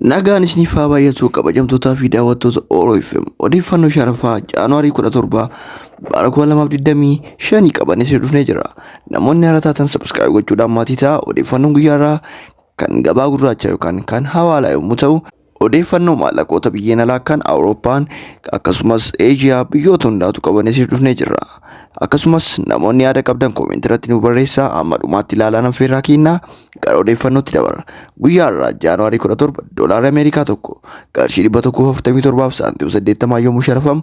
Nagaan isiniif haa baay'atu, kabajamtootaa fi daawwattoota Oro FM. Odeeffannoo sharafaa Jaanuwaarii 17 bara 2025 qabannee isin dhufnee jira. Namoonni haaraa taatan subscribe gochuudhaan maatii ta'a. Odeeffannoon guyyaa irraa kan gabaa gurraacha yookaan kan hawaalaa yommuu ta'u, odeeffannoo maallaqoota biyyeen alaa kan Awurooppaan akkasumas Eeshiyaa biyyoota hundaatu qabannee isin dhufnee jirra. Akkasumas namoonni yaada qabdan koomentii irratti nu barreessaa, amma dhumaatti ilaalaa affeerraa kennaa. Gara odeeffannootti dabarra. Guyyaa har'aa Jaanuwaarii 17 doolaarri Ameerikaa tokko qarshii 147 fi saantima 80 yommuu sharafamu,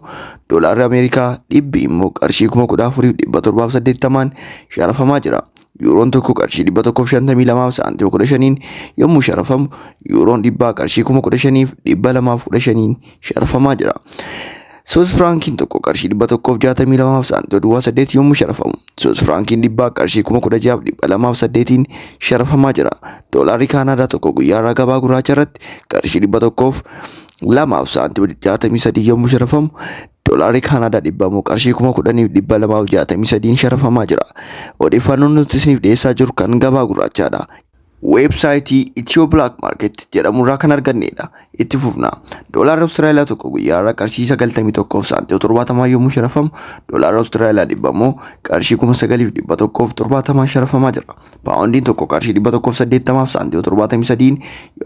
doolaarri Ameerikaa dhibbi immoo qarshii 14,780 sharafamaa jira. Yuuroon tokko qarshii 152 fi saantima 15 yommuu sharafamu, yuuroon dhibbaa qarshii 15,215 sharafamaa jira. Soos Firaankiin tokko qarshii 162 fi saantima duwwaa 8 yommuu sharafamu, Soos Firaankiin dhibbaa qarshii 16,208 sharafamaa jira. Doolaarri Kaanaadaa tokko guyyaa irraa gabaa gurraacha irratti qarshii 102 fi saantima 63 yommuu sharafamu, doolaarri Kaanaadaa dhibba immoo qarshii 10,263 sharafamaa jira. Odeeffannoon nuti isiniif dhiyeessaa jiru kan gabaa gurraachaadha. Weebsaayitii Ethio Black Market jedhamurraa kan argannedha. Itti fufna. Doolaarri Awustiraaliyaa tokko guyyaa irraa qarshii 91 fi saantima 70 yommuu sharafamu, doolaarri Awustiraaliyaa dhibba immoo qarshii 9,170 sharafamaa jira. Paawundiin tokko qarshii 180 fi saantima 73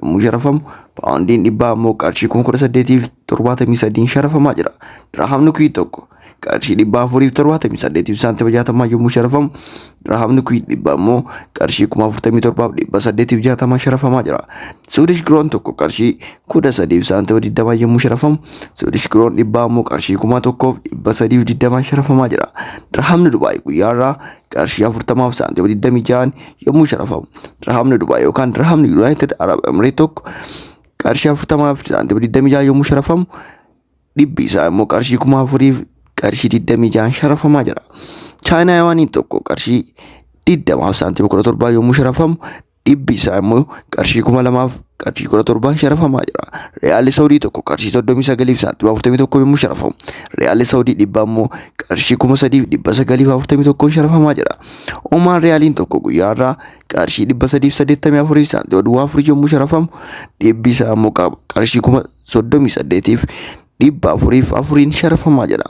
yommuu sharafamu, paawundiin dhibbaa immoo qarshii 18,073 sharafamaa jira. Dirhamni Kuwait tokko qarshii 478 fi saantima 60 yommuu sharafamu, dirhamni Kuwait dhibba immoo qarshii 47,860 sharafamaa jira. Swedish Kroon tokko qarshii 13 fi saantima 20 yommuu sharafamu, Swedish Kroon dhibbaa immoo qarshii 1,320 sharafamaa jira. Dirhamni Dubaay guyyaa irraa qarshii 40 fi saantima 26 yommuu sharafamu, dirhamni Dubaay yookaan dirhamni United Arab Emirates tokko qarshii 40 fi saantima 26 yommuu sharafamu, dhibbi isaa immoo qarshii 4,000 qarshii 26 sharafamaa jira. Chaayinaa yuwaaniin tokko qarshii 20 fi saantima 17 yommuu sharafamu, dhibbi isaa immoo qarshii 2,000 qarshii 17 sharafamaa jira. Riyaalli Saudii tokko qarshii 39 fi saantima 41 yommuu sharafamu, Riyaalli Saudii dhibba immoo qarshii 3,941 sharafamaa jira. Omaan Riyaaliin tokko guyyaa irraa qarshii 384 fi saantima duwwaa 4 yommuu sharafamu, dhibbi isaa immoo qarshii 38,404 sharafamaa jira.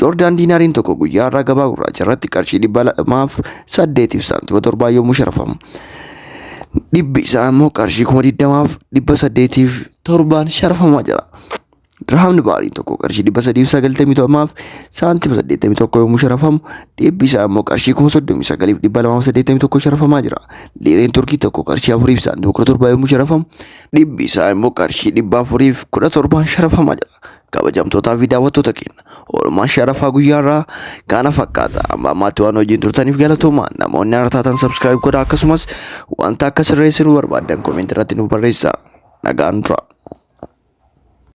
Joordaan diinaariin tokko guyyaa irraa gabaa gurraacha irratti qarshii 208 fi saantima 7 yommuu sharafamu, dhibbi isaa immoo qarshii 20,807 sharafamaa jira. Dirhamni Baariin tokko qarshii 392 fi saantima 81 yommuu sharafamu, dhibbi isaa immoo qarshii 39,281 sharafamaa jira. Liireen Turkii tokko qarshii 4 fi saantima 17 yommuu sharafamu, dhibbi isaa immoo qarshii 417 sharafamaa jira. Kabajamtootaa fi daawwattoota keenya, oolmaan sharafaa guyyaa irraa kana fakkaata. Amma ammaatti waan hojiin turtaniif galatooma. Namoonni haaraa taatan subscribe godhaa, akkasumas wanta akka sirreessinuu barbaaddan comment irratti nuuf barreessaa. Nagaan tura.